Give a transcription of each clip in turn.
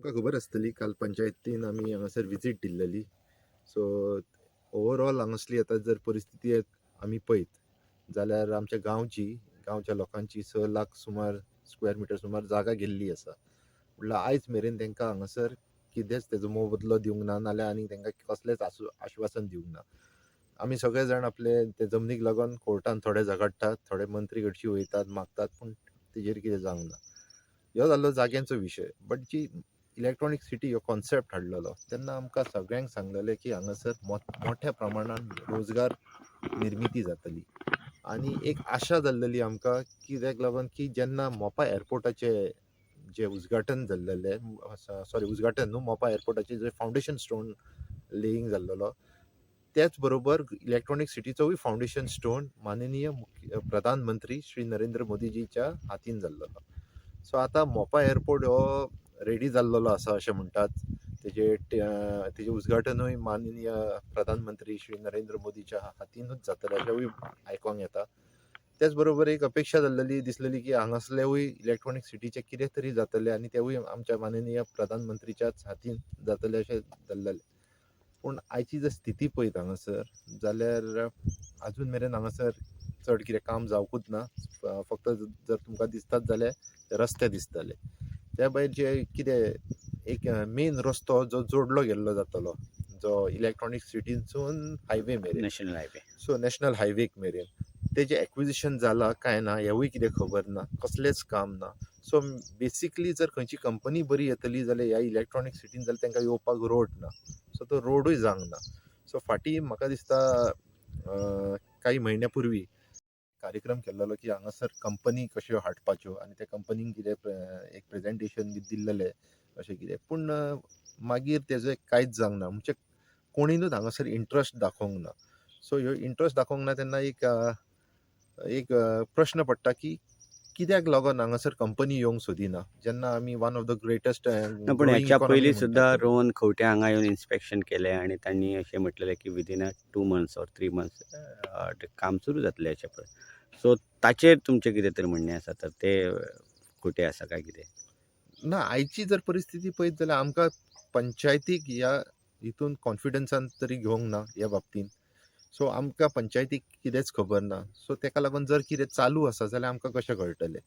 तुमकां खबर आसतली काल पंचायतीन आमी हांगासर विजीट दिल्लेली. सो ओवरऑल हांगासली आतां जर परिस्थिती आमी पळयत जाल्यार आमच्या गांवच्या लोकांची 6 लाख सुमार स्क्वेअर मिटर सुमार जागा गेल्ली आसा. म्हटल्यार आयज मेरेन तांकां हांगासर कितेंच तेजो मोबदलो दिवंक ना, नाल्यार आनी तांकां कसलेंच आश्वासन दिवंक ना. आमी सगळे जाण आपले ते जमनीक लागून कोर्टान थोडे झगडटात, थोडे मंत्री कडशी वयतात मागतात, पूण तेजेर कितें जावंक ना. ह्यो जालो जाग्यांचो विशय. बट जी इलेक्ट्रॉनीक सिटी ह्यो कॉन्सेप्ट हाडलेलो तेन्ना आमकां सगळ्यांक सांगलेलें की हांगासर मोठ्या प्रमाणान रोजगार निर्मिती जातली आनी एक आशा जाल्लेली आमकां कित्याक लागून की जेन्ना मोपा एअरपोर्टाचें जें उद्घाटन जाल्लेलें, सॉरी उद्घाटन न्हू, मोपा एअरपोर्टाचें जें फावंडेशन स्टोन लेईंग जाल्लेलो, त्याच बरोबर इलेक्ट्रॉनीक सिटीचोय फावंडेशन स्टोन माननीय प्रधानमंत्री श्री नरेंद्र मोदीजीच्या हातीन जाल्लेलो. सो आतां मोपा एअरपोर्ट हो रेडी जाल्लेलो आसा अशें म्हणटात. तेजें उद्घाटनूय माननीय प्रधानमंत्री श्री नरेंद्र मोदीच्या हातीनूच जातलें अशेंय आयकोंक येता. त्याच बरोबर एक अपेक्षा जाल्लेली दिसलेली की हांगासलेवूय इलेक्ट्रॉनीक सिटीचें कितें तरी जातलें आनी तेवूय आमच्या माननीय प्रधानमंत्रीच्याच हातीन जातलें अशें जाल्लेलें. पूण आयची जर स्थिती पळयत हांगासर जाल्यार आजून मेरेन हांगासर चड कितें काम जावंकूच ना. फक्त जर तुमकां दिसतात जाल्यार रस्ते दिसतले. त्या भायर जे कितें एक मेन रस्तो जो जोडलो गेल्लो जातलो, जो इलेक्ट्रॉनीक सिटीनसून हायवे मेरेन, नॅशनल हायवे, सो नॅशनल हायवेक मेरेन तेजें एक्विजिशन जालां काय ना हेंवूय कितें खबर ना, कसलेंच काम ना. सो बेसिकली जर खंयची कंपनी बरी येतली जाल्यार ह्या इलेक्ट्रॉनीक सिटीन जाल्यार तांकां येवपाक रोड ना, सो तो रोडूय जावंक ना. सो फाटीं म्हाका दिसता काही म्हयन्या पूर्वी कार्यक्रम केल्लो की हांगासर कंपनी कश्यो हाडपाच्यो आनी त्या कंपनीक कितें एक प्रेजेंटेशन बी दिल्लेलें अशें कितें, पूण मागीर तेजें कांयच जावंक ना. म्हणजे कोणीनूच हांगासर इंट्रस्ट दाखोवंक ना. सो ह्यो इंट्रस्ट दाखोवंक ना तेन्ना एक एक प्रश्न पडटा की कित्याक लागून हांगासर कंपनी येवंक सोदिना जेन्ना आमी वन ऑफ the greatest. पूण ह्याच्या पयलीं सुद्दां रोहन खंवटे हांगा येवन इन्स्पेक्शन केलें आनी तांणी अशें म्हटलेलें की within a 2 months or 3 months काम सुरू जातलें अशें पळय. सो ताचेर तुमचें कितें तरी म्हणणें आसा, तर तें खोटें आसा काय कितें ना? आयची जर परिस्थिती पळयत जाल्यार आमकां पंचायतीक ह्या हितून कॉन्फिडन्सान तरी घेवंक ना ह्या बाबतीन. सो आमकां पंचायतीक कितेंच खबर ना. सो ताका लागून जर कितें चालू आसा जाल्यार आमकां कशें कळटलें?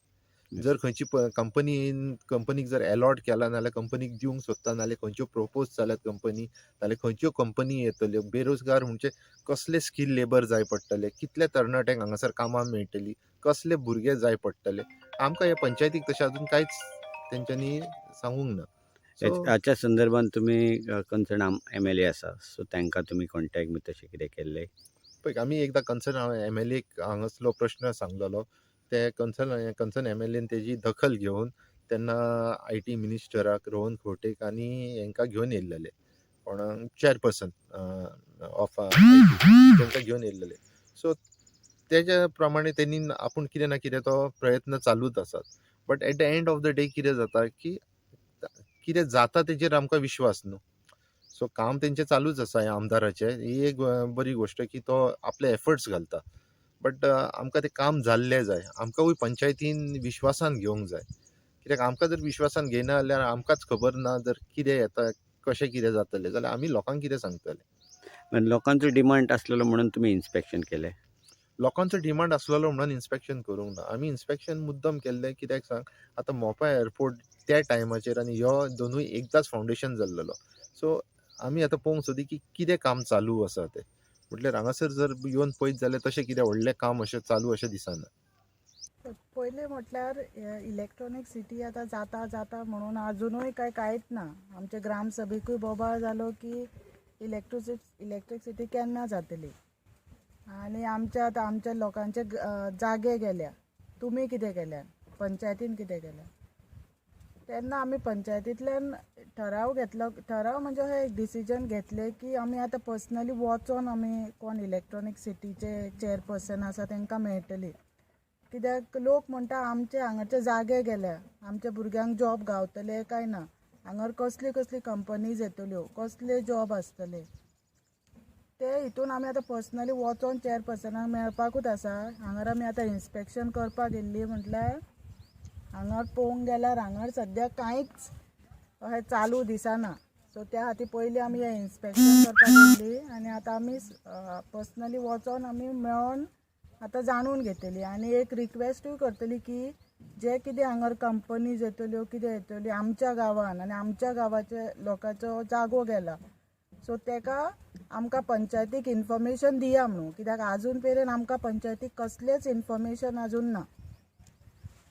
जर खंयची कंपनीक जर एलॉट केला नाल्यार कंपनीक दिवंक सोदता, नाल्यार खंयच्यो प्रोपोज जाल्यात कंपनी, नाल्यार खंयच्यो कंपनी येतल्यो, बेरोजगार म्हणजे कसले स्कील लेबर जाय पडटले, कितले तरणाट्यांक हांगासर कामां मेळटली, कसले भुरगे जाय पडटले, आमकां ह्या पंचायतीक तशें अजून कांयच तेंच्यांनी सांगूंक ना. हाच्या संदर्भात तुमी कन्सर्न MLA आसा, सो तांकां तुमी कॉन्टेक्ट बी तशें कितें केल्लें? पळय, आमी एकदां कन्सर्न MLA हांगासलो प्रश्न सांगलेलो, ते कन्सर्न MLA तेजी दखल घेवन तेन्ना IT मिनिस्टराक रोहन खंवटेक आनी हेंकां घेवन येयल्लेले, कोणाक चेअरपर्सन ऑफ तांकां घेवन येयल्लेले. सो तेज्या प्रमाणे तेणी आपूण कितें ना कितें तो प्रयत्न चालूच आसात. But at the end of the day कितें जाता की कितें जाता तेजेर आमकां विश्वास न्हू. सो काम तेंचें चालूच आसा ह्या आमदाराचें, ही एक बरी गोश्ट की तो आपले एफर्ट्स घालता, बट आमकां तें काम जाल्लें जाय. आमकांय पंचायतीन विश्वासान घेवंक जाय, कित्याक आमकां जर विश्वासान घेयना जाल्यार आमकांच खबर ना जर कितें येता कशें कितें जातलें जाल्यार आमी लोकांक कितें सांगतले? लोकांचो डिमांड आसलेलो म्हणून तुमी इन्स्पेक्शन केलें? लोकांचो डिमांड आसलेलो म्हणून इन्स्पेक्शन करूंक ना. आमी इन्स्पेक्शन मुद्दम केल्लें कित्याक सांग, आतां मोपा एअरपोर्ट त्या टायमाचेर आनी ह्यो दोनूय एकदांच फावंडेशन जाल्लेलो. सो आमी आतां पळोवंक सोदी की कितें काम चालू आसा तें, म्हटल्यार हांगासर जर येवन पळयत जाल्यार तशें कितें व्हडलें काम अशें चालू अशें दिसना. पयलें म्हटल्यार इलेक्ट्रॉनीक सिटी आतां जाता जाता म्हणून आजुनूय काय कांयच ना. आमचे ग्रामसभेकूय बोबाळ जालो की इलेक्ट्रिक सिटी केन्ना जातली आनी आमच्या आतां आमच्या लोकांचे जागे गेल्या, तुमी कितें केल्या, पंचायतीन कितें केल्या. तेन्ना आमी पंचायतींतल्यान ठराव घेतलो, ठराव म्हणजे हे एक डिसिजन घेतलें की आमी आतां पर्सनली वचोन आमी कोण इलेक्ट्रॉनीक सिटीचे चेअरपर्सन आसा तांकां मेळटली. कित्याक लोक म्हणटा आमचे हांगाचे जागे गेल्या, आमच्या भुरग्यांक जॉब गावतले काय ना, हांगार कसली कसली कंपनीज येतल्यो, कसले जॉब आसतले, ते हितून आमी आतां पर्सनली वचोन चेअरपर्सनाक मेळपाकूच आसा. हांगार आमी आतां इन्स्पेक्शन करपाक गेल्ली म्हटल्यार हांगार पळोवंक गेल्यार हांगार सद्या कांयच अशें चालू दिसना. सो त्या खातीर पयलीं आमी हें इन्स्पेक्शन करपाक येयल्ली आनी आतां आमी पर्सनली वचोन आमी मेळोन आतां जाणून घेतली आनी एक रिक्वेस्टूय करतली की जे कितें हांगर कंपनीज येतल्यो कितें येतल्यो आमच्या गांवान आनी आमच्या गांवाचे लोकांचो जागो गेला, सो तेका आमकां पंचायतीक इन्फॉर्मेशन दिया म्हणून, कित्याक आजून मेरेन आमकां पंचायतीक कसलेंच इन्फॉर्मेशन आजून ना.